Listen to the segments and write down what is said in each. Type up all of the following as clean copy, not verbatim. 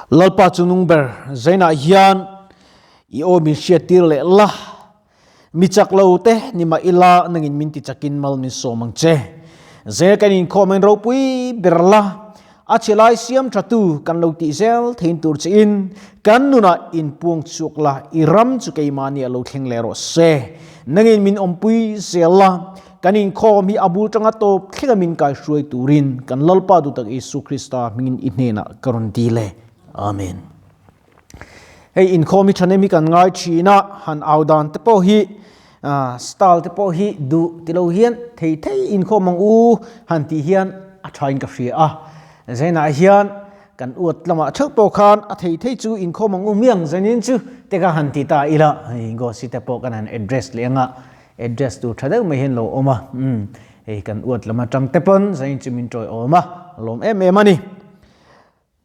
Lalpa chungnung ber Zainah hian i aw min hriattir leh la, mi chak lo te ni mah ila nangin min ti chakin mal min sawm ang che. Zel kan inkhawm in ropui ber la, a chhe lai siam tha tu kan lo tih zel thein tur che in kan nunah inpuang chhuak la, i ram chu keimahni a lo thleng leh rawh se. Nangin min awmpui zel la, kan inkhawm hi a bul tanga tawp thlenga min kaihruai turin kan Lalpa duhtak Isu Krista hmingin i hnenah ka rawn dil e. Amen. Hei inkhawm hi thahnem hi kan ngai thin a, han au dan te pawh hi style te pawh hi duh ti lo hian thei thei inkhawm ang u han tih hian a thain ka hria a. Zainah hian kan uat lamah theuh pawh khan a thei thei chu inkhawm ang u miang zanin chu te kha han ti ta ila hei Gosi te pawh kan han address leh anga address tur tha deuh mai hian lo awm a hei kan uat lam atang te pawn zanin chu min tawiawm a lawm em em a ni.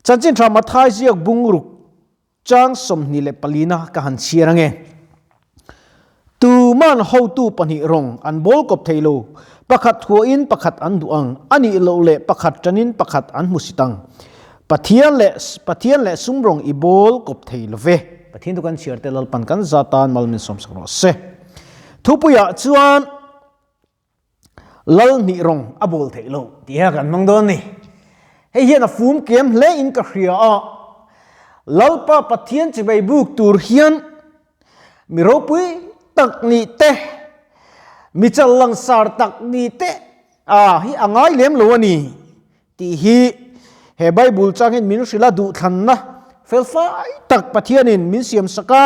Chanchin tha Mathai ziak bungruk chang 24na ka han chhiar ange. Tuman hotu pahnih rawng an bawl kawp thei lo, pakhat huain pakhat an duh ang, a nih loh leh pakhat tanin pakhat an hmusit ang. Pathian leh Pathian leh sum rawng i bawl kawp thei lo ve. Pathian chu kan chhiar te Lalpan kan za tan mal min sawmsak rawh se. Thupuiah chuan. Lal hnih rawng a bawl theih loh tih hian kan hmang dawn ni. Hei hian a fum kem hle in ka hria a, Lalpa Pathian chibai buk tur hian mi ropui tak nih te, mi chal langsar tak nih te a hi a ngai lem lo a ni tih hi he Bible chang hian min hrilh a, duhthlanna felfai tak Pathianin min siam sak a,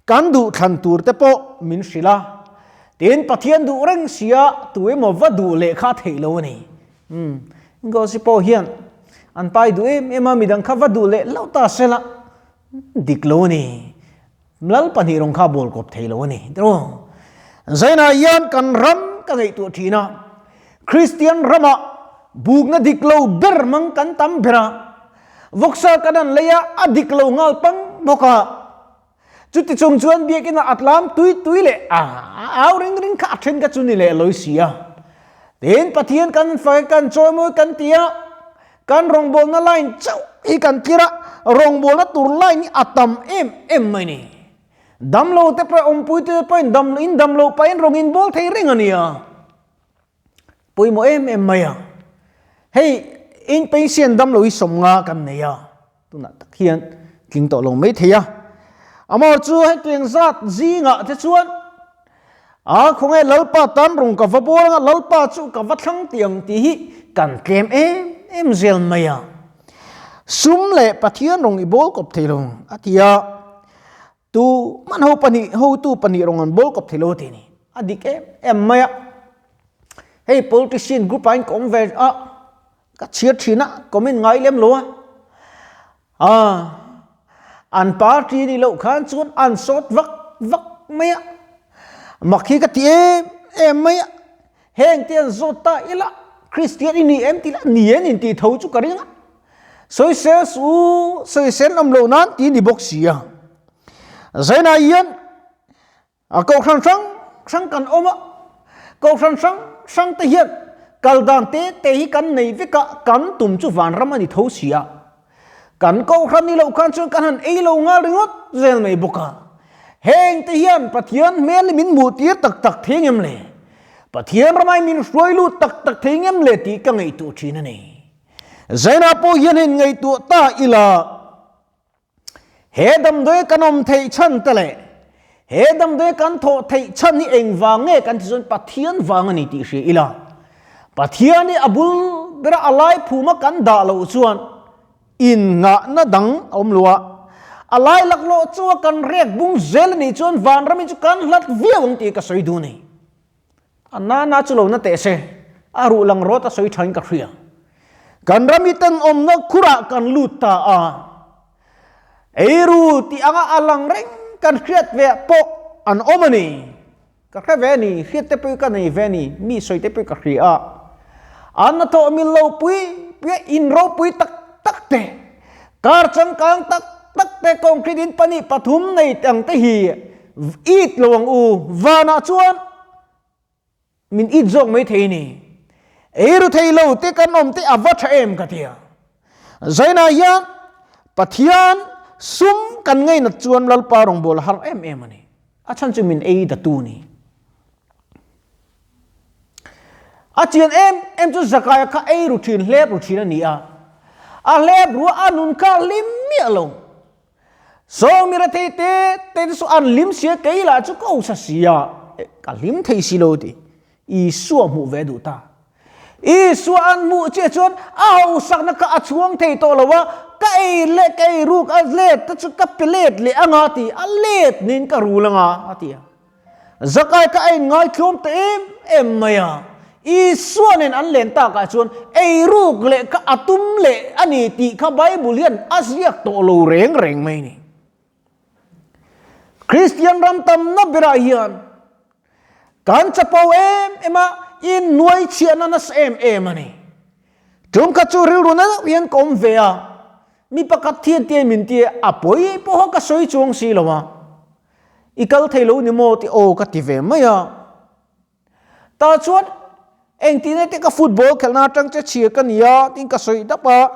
kan duhthlan tur te pawh min hrilh a, tin Pathian duh reng sia tu emaw va duh leh kha a theih lo a ni. Umm, Ngozi pawh hian an pai duh em em a, midang kha va duh leh hlauh ta sela dik lo a ni. Lal pahnih rawng kha bawl kawp thei lo a ni. Zainah hian kan ram ka ngaihtuah thin a, Kristian ramah bukna dik lo ber mang kan tam ber a, vawksa kan han lei a, a dik lo nghal pang bawk a. Chuti chung chuan biakina a tlam tui tui leh a au ring ring kha a then kha chu ni leh lawi si a. Tin, Pathian kan fak e, kan chawimawi kan ti a, Kan rawngbawlna line chauh hi kan tlir a, rawngbawlna tur line hi a tam em em mai ni. Damlo te pawh awmpui te pawhin dam in dam loh pahin rawng in bawl thei reng a nia. Pawimawh em em mai a. Hei in pension damlo hi 50 kan nei a, tunah tak hian tling tawh lo mai thei a. Amah chu hetiang zat zingah te chuan A khawnge Lalpa tan rawng ka va bawr anga Lalpa chu ka va thlang tih ang tih hi kan tlem em em zel mai a. Sum leh Pathian rawng i bawl kawp thei lo a ti a, tu hman ho pahnih hotu pahnih rawng an bawl kawp thei lo a ti ni. A dik em em mai a. Hei politician group ah in ka awm ve a, ka chhiar thin a, comment ngai lem lo a. A, an party nih loh khan chuan an sawt vak vak mai a, mak hi ka ti em em mai a, heng te an zawt ta ila Kristian i ni em tih lah ni en intih tho chu ka ring a, sawisel suh u, sawisel awm loh nan ti ni bawk si a, Zainah hian A kohhran hrang hrang kan awm a, kohhran hrang hrang te hian kal dan te te hi kan nei vek a, kan tum chu vanram a ni tho si a. Kan kohhran ni loh khan chuan kan han ei lo nghal ringawt zel mai bawk a. Heng te hian Pathian hmel hi min hmuh tir tak tak thei ngem le? Pathian ramai min hruai lut tak tak thei ngem le tih ka ngaihtuah thin a ni. Zainah pawh hian hei ngaihtuah ta ila. He damdawi kan awm theih chhan te leh he damdawi kan thawh theih chhan hi eng vang nge kan ti chuan Pathian vang a ni tih hria ila. Pathian hi a bul bera a lai phuma kan dah loh chuan inngahna dang a awm lo a. A lai laklawh chu a kan rek bung zel a nih chuan vanram hi chu kan hlat viau ang tih ka sawi duh a ni. A nana chu lo na teh se, a ruh lang rawt a sawi thain ka hria. Kan ram hi tenawmna khurah kan lut ta a, eiru tih anga a lang reng kan hriat ve ah pawh an awm a ni. Ka hre ve a ni, hriat te pawh ka nei ve a ni, mi sawi te pawh ka hria a. An hnathawh mil lo pui pui a, in ropui tak tak te, car changkang tak tak te, concrete in pahnih pathum nei ang te hi it lo ang u, vanah chuan min it zawk mai thei ni. Eiru thei lo te kan awm te a va tha em ka tia. Zainah hian. Pathian sum kan ngainat chuan Lalpa rawngbâwl a har em em a ni. A chhan chu min ei datu ni. A chian em em chu Zakaia kha ei ru thin, hlep ru thin a ni a. A hlep rua a nun kha a hlim miah lo. Saw mi rethei te te chu an hlim sia, kei lah chu ka usa sia, ka hlim thei si lo ti. Isua hmuh ve duh ta. Isua an hmuh chiah chuan a hausakna kha a chhuang thei tawh lo a, ka ei leh ka ei ruk a let te chu ka pe let leh anga ti, a let niin ka rul anga a ti a. Zakai kha a inngaithlawm ta em em mai a, Isua nen an len takah chuan ei ruk leh kha a tum leh a ni tih kha Bible hian a ziak tawh lo reng reng mai a ni. Kristian ram tamna berah hian kan chapo em em a, innuai chhiahna nasa em em a ni. Tum kha chu rilru na deuh hian ka awm ve a, mi pakhat thian te min ti a, a pawi pawha ka sawi chuang si lo a, i kal thei lo ni maw tih aw ka ti ve mai a. Tah chuan engtin nge ka football khelhna atang che chhia ka nia tiin ka sawi dap a,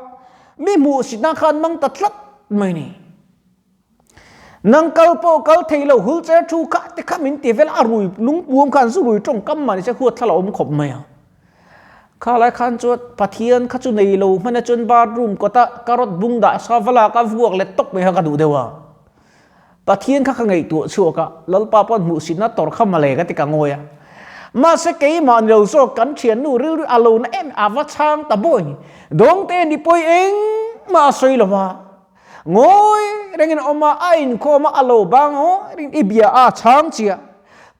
mi hmuhsitna khan mang ta tlat mai ni. Nang kal pawh kal thei lo wheelchair thu kha te kha min ti vel a rui lungpuam khan zu rui tawngkam mah nise huat thla la awm khawp mai a. Kha lai khan chuan Pathian kha chu nei lo hmana chuan bathroom kawta carrot bung dah sa va lak a vuak let tawp mai kha ka duh deuh a. Pathian kha ka ngaihtuah chhuak a, Lalpa pawn hmuhsitna tawrh kha male ka ti ka ngawi a. Mahse keimah ni lo zawk kan thiannu rilru a lo na em a va chhang ta bawi. Dawngte ni pawi engmah a sawi lo va. Ngawi rengin a awm a, a inkhawm a, a lo bang ngawi rengin i bia a chhang chiah.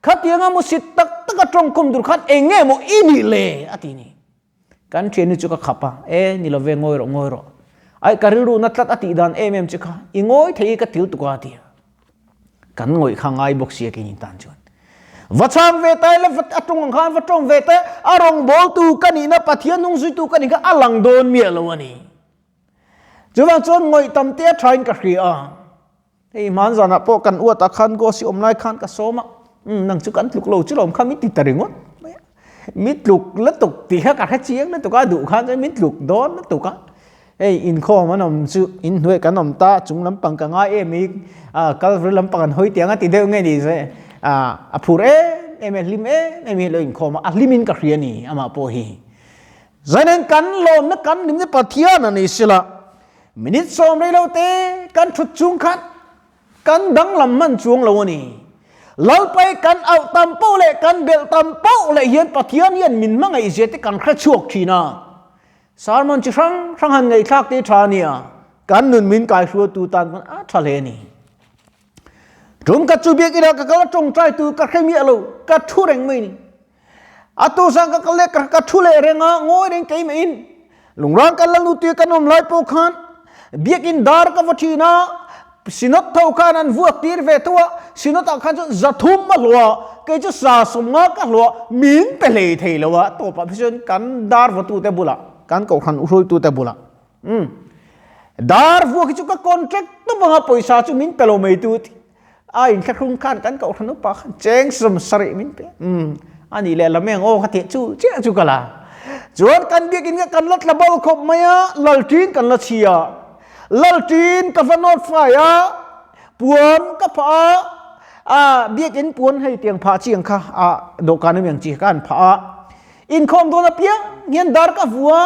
Khatianga musit tak taka tawngkhum tur khan eng nge maw i nih le a ti ni. Kan thiannu chu ka khap a, e ni love ngawi rawh ngawi rawh. Ai ka rilru na tlat a tih dan em em che kha, i ngawi thei i ka til tuk a a ti a. Kan ngawih kha ngai bawk sia keini tan chuan. Va chhang ve ta ila, a tawng ang khan va tawng ve ta, a rawngbawltu ka nihna Pathian hnung zuitu ka nih kha a lang dawn miah lo a ni. Chuvang chuan ngawih tam te a thain ka hria a. Hei hman zanah pawh kan uatah khan Ghost hi awm lai khan ka sawm a, umm nang chu kan tluk lo chu lawm kha min ti ta ringawt mai a, min tluk lutuk tih kha ka hre chiang lutuk a, duh khan chuan min tluk dawn lutuk a, hei inkhawm an awm chu inhnuai kan awm ta chung lampang ka ngai em i, ah Calvary lampang an hawi tiang a ti deuh nge ni se, ah a phur em em e hlim em em hi lo inkhawm a, a hlim in ka hria ni amah pawh hi. Zanin kan lawmna kan hlimna Pathian a ni sila. Minute sawm rei lo te kan thut chung khan kan danglam hman chuang lo a ni. Lalpai kan auh tam poh leh kan belh tam poh leh hian Pathian hian min hmangaih zia te kan hre chhuak thin a. Sermon chi hrang hrang han ngaihthlak te tha a nia, kan nun min kaihruaitu tan pawn a tha hle a ni. Tum khat chu biakinn ah ka kal a tawngtai tur ka hre miah lo, ka thu reng mai a ni. A tu zan ka kal leh ka thu leh reng a, ngawi reng keimah in lungrang kan la lut tir kan awm lai pawh khan biakinn dar ka va thin a, Synod tho khan an vuak tir ve tho a, Synod ah khan chuan zathum a hlawh a, kei chu sa sawmnga ka hlawh a, min pe hlei thei lo a, tawpah phei chuan kan dar vawtute bulah, kan kohhran hruaitute bulah umm dar vuak hi chu ka contract tawp anga pawisa chu min pe lo mai tu A inthlahrung khan kan kohhran upa khan cheng sawm sarih min pe. Umm a nih leh lam eng aw ka tih chu chiah chu ka la. Chuan kan biakinn kha kan la tla bal khawp mai a, lalṭin kan la chhi a. Lalṭin ka va nawt fai a, puan ka phah a, a biakinn puan hei tiang phah chi ang kha a dawhkan ami ang chi kha an phah a. Inkhawm dawn apiang hian dar ka vu a,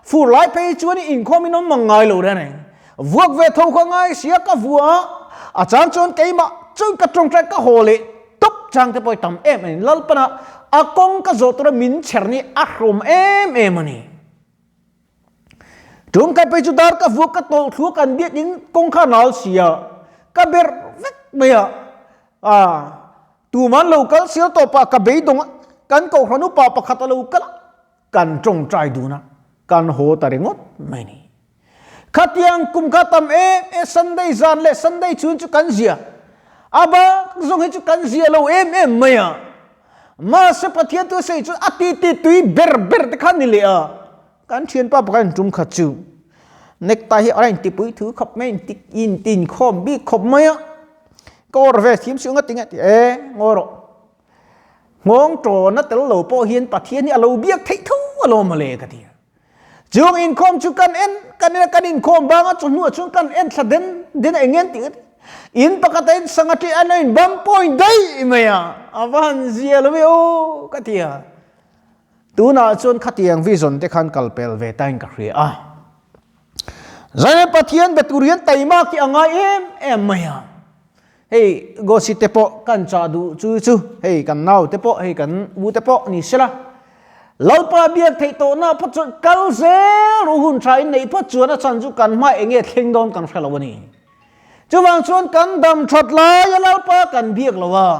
fur lai phei chuan inkhawm in awm mang ngai lo reng reng. Vuak ve tho kha ngai sia ka vua a, a chang chuan keimah chuan ka tawngtai ka haw leh tawp chang te pawh tam em a ni. Lalpana a kawng ka zawh tura min chher ni a hrawm em em a ni. Tum kai phei chu dar ka vuak ka tawlh thlu kan biak in kawng kha nal sia ka ber vek mai a, a tuman lo kal sial tawpah ka beidawng a, kan kohhran upa pakhat a lo kal a, kan tawngtai dun a, kan haw ta ringawt mai a ni. Khatiang kum kha tam em em Sunday zan leh Sunday chhun chu kan zia. A bak zawng hi chu kan zia lo em em mai a. Mahse Pathian thu sawi chu a ti ti tui ber ber te kha ni leh a. Kan thianpa pakhat in tum khat chu necktie hi a rawn tipui thu khawp mai in ti in tin khawm bik khawp mai a. Ka awr ve thim suh nga ti nge ti e ngawi rawh. Nghawng tawna tel lo pawh hian Pathian hi a lo biak theih tho alawm mawle ka ti a. Chung inkhawm chu kan en kan en a, kan inkhawm bang a, chawhnuah chuan kan en thla den den a, eng nge an tih In pakhat a in sanga ṭih an lo in bam point daih mai a, a va han zia lo e aw ka ti a. Tunah chuan khatiang vision te khan kal pel ve tain ka hria a. Zaina Pathian be tur hian taima khi a ngai em em mai a. Hei Gosi te pawh kan chah duh chu chu hei kan nau te pawh hei kan u te pawh ni sela. Lalpa biak theih tawhna phawt chuan kal zel ru hun tha in neih phawt chuan a chhan chu kan hma eng nge thleng dawn kan hre lo a ni. Chuvang chuan kan dam that laia Lalpa kan biak lo a,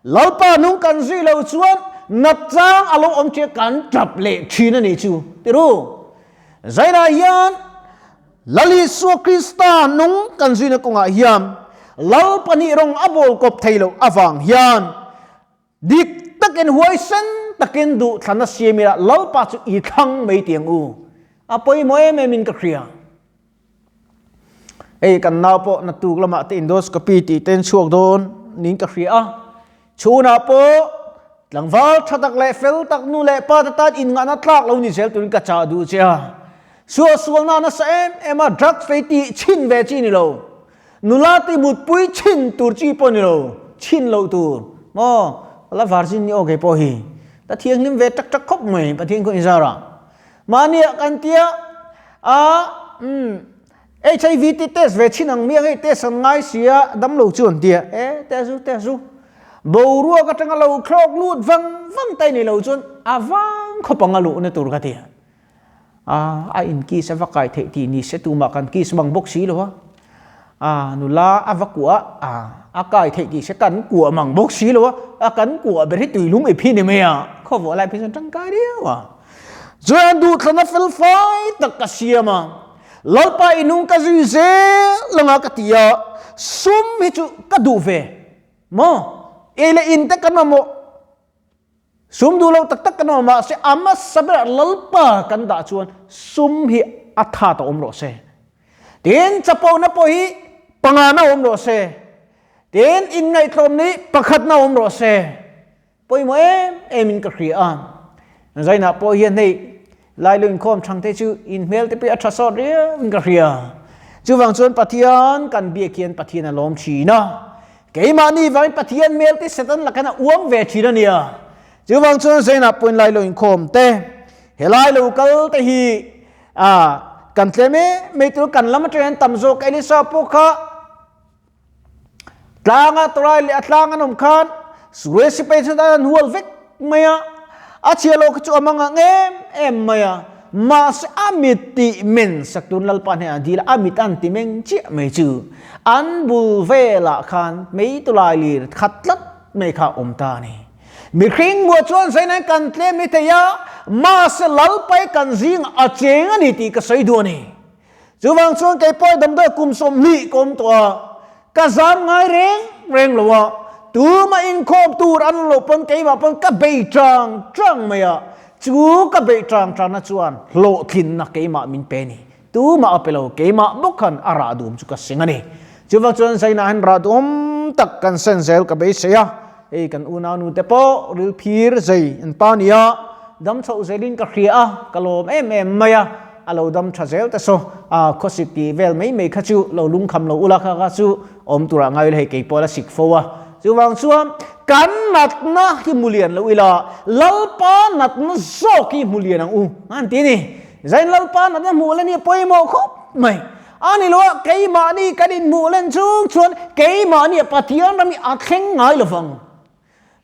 Lalpa nung kan zui lo chuan nat chang a lo awm ṭia kan ṭap leh ṭhin a nih chu. Ti ru, Zainah hian Lal Isua Krista nung kan zuina kawngah hian Lalpa nih rawng a bawl kawp thei loh avang hian Dik takin huaisen takin duh thlan a siam ila Lalpa chu i thlang mai tiang u. A pawimawh em em in ka hria. Hei kan nau pawh naktuk lamah te endoscopy tih te an chhuak dawn niin ka hria a. Chhunah pawh tlangval tha tak leh fel tak nu leh pa te tan inngahna tlak lo ni zel turin ka chah duh che a. Suahsualna nasa em em a drugs lei tih chhin ve chi ni lo. Nula ti mutpui chhin tur chi pawh ni lo, chhin loh tur maw? La virgin ni aw kei pawh hi. Ka thianghlim ve tak tak khawp mai Pathian khaw inzarah. Mahnia kan tia a umm HIV ti test ve chhin ang miang hei test an ngai sia damlo chu an tia e test zu test zu. Boruak atanga lo thlawk lut vang vang ta i nei lo chuan a vang khawp ang a luhna tur ka tia. A, a in kiss a va kai theih tih ni se tumah kan kiss mang bawk si lo a, a nula a va kuah a, a kai theih tih se kan kuah mang bawk si lo a, a kan kuah ber hi tuilung ip hi ni mai a, khawvawh lai phei chuan tangkai riau a. Chuan duhthlanna fel fai tak ka siam a, Lalpa i nung ka zui zel anga ka ti a, sum hi chu ka duh ve maw, ei leh in te kan mamawh. Sum duh lo tak tak kan awm mahse a hmasa berah Lalpa kan dah chuan sum hi a tha ta awm rawh se. Tin, chapona pawh hi pangana awm rawh se. Tin, inngaihtlawmna hi pakhatna awm rawh se. Pawimawh em em in ka hria a. Zainah pawh hian hei Lailu inkhawm thang te chu in hmel te pawh a tha sawt riau in ka hria. Chuvang chuan Pathian kan biak hian Pathian a lawm thin a. Keimahni vangin Pathian hmel te Satan lakin a uang ve thin a nia. Chuvang chuan Zainah pawhin Lailu inkhawm te, helai lo kal te hi a kan tlem em mai tur kan lam atang hian tam zawk Elisa pawh kha Tlanga tawrai leh a tlang an awm khan Suruai sipai chuan an hual vek mai a, a chhia lo kha chu a mang ang em em mai a, mahse a mit tih men sak tun Lalpa hnenah a dil a, a mit an ti meng chiah mai chu an bul velah khan mei tawlai lir khat tlat mai kha a awm ta a ni. Mihring hmuah chuan zainain kan tlem ni thei a, mahse Lalpai kan zingah a cheng a ni tih ka sawi duh a ni. Chuvang chuan kei pawh damdawi kum 20 ka awm tawh a, ka zam ngai reng reng lo a, tumah inkhawm tur an awm loh pawn keimah pawn ka bei tang tang mai a, chu ka beih tang tangna chuan hlawhtlinna keimah min pe a ni. Tumah a pe lo, keimah bawk khan a rah duhawm chu ka seng a ni. Chuvang chuan Zainah hian rah duhawm tak kan sen zel ka beisei a, hei kan unaunu te pawh rilphir zei an pa nia, dam chhoh zelin ka hria a, ka lawm em em mai a. A lo dam tha zel te saw a khawsik tih vel mai mai kha chu lo lungkham lo ula kha kha chu awm turah ngai ila hei kei pawh la sik fo a. Chuvang chuan kan natna hi hmu lian lo ila Lalpa natna zawk hi hmu lian ang u an ti a ni. Zain Lalpa natna hmuh len hi a pawimawh khawp mai. A ni lo a keimahni kan inhmuh len chung chuan keimahni a Pathian ram hi a thleng ngai lovang.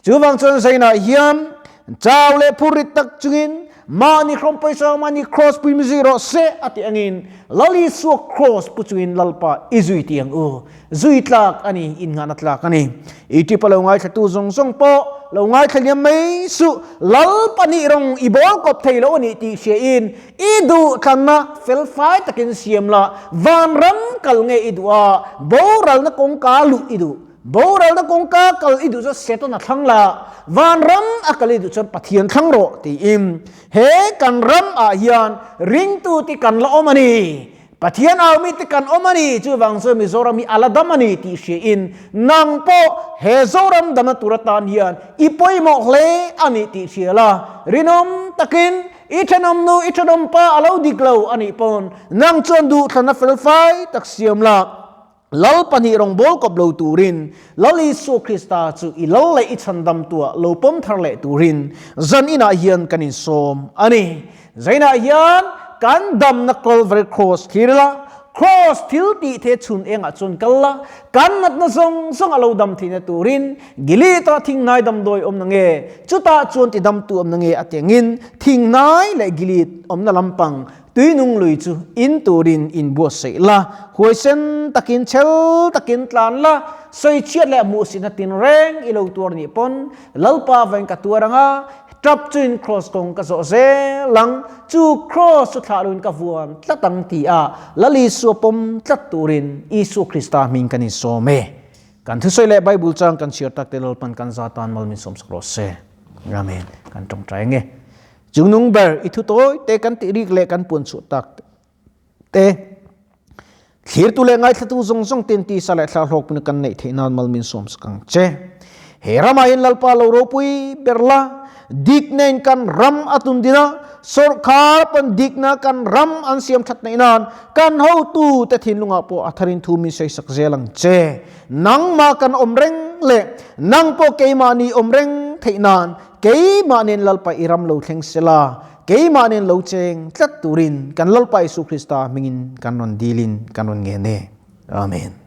Chuvang chuan Zainah hian chau leh phur rit tak chungin mahni hrawm pawisa mahni kraws pui mi zui rawh se a tih angin Lal Isua kraws pu chungin Lalpa i zui tih ang u. Zui tlak a ni, innghahna tlak a ni. I tipa lo ngaithlatu zawng zawng pawh lo ngaithla liam mai suh. Lalpa nih rawng i bawl kawp thei lo a nih tih hriain i duhthlanna felfai takin siam la, vanram kal nge i duh a, boralna kawngka luh i duh. Boralna kawngka kal i duh chuan Satan a thlang la, vanram a kal i duh chuan Pathian thlang rawh tiin he kan ram ah hian ringtu te kan la awm a ni, Pathian au mi te kan awm a ni, chuvang chuan Mizoram hi a la dam a ni tih hria in nang pawh he Zoram damna tur atan hian i pawimawh hle a ni tih hria la, rinawm takin. I thenawm nu, i thenawm pa a lo dik lo a nih pawn nang chuan duhthlanna felfai tak siam la. Lal pahnih rawngbâwl kawp lo turin Lal Isua Krista chu i lal leh i chhandam tuah lo pawm thar leh turin zan inah hian kan insawm a ni. Zainah hian kan damna Calvary Cross thlir ila, Cross thil tih the chhun engah chuan kal la, kan natna zawng zawng a lo dam theihna turin Gilead-ah thinghnai damdawi awmna nge, chutah chuan tidamtu awmna nge a tiangin thinghnai leh Gilead awmna lampang Tuinung lui chu in turin in buatsaih la, huaisen takin chhel takin tlan la, sawichhiat leh hmuhsitna tinreng i lo tuar nih pawn Lalpa vain ka tuar ang a, tap chuin kraws kawng ka zawh zel ang, chu kraws chu thlah loin ka vuan tlat ang ti a Lal Isua pawm tlat turin Isua Krista hming kan insawm e. Kan thusawi leh Bible chang kan chhiar tak te Lalpan kan za tan mal min sawmsak rawh se. Amen. Kan tawngtai ang e. Chungnung ber i thu tawi te kan tih rik leh kan puan chhuah tak te thlirtu leh ngaithlatu zawng zawng ten tisa leh thla hlawkpuna kan neih theih nan mal min sawm sak ang che. He ramah hian Lalpa lo ropui ber la, dikna in kan ram a tun din a, sawrkhar pawn dikna kan ram an siam that neih nan kan hotu te thinlungah pawh a tharin thu min sawi sak zel ang che. Nangmah kan awm reng leh nang pawh keimahni awm reng theih nan Keimah nen Lalpa i ram lo thleng sela, keimah nen lo cheng tlat turin kan Lalpa Isu Krista hmingin kan rawn dilin kan rawn ngen e. Amen.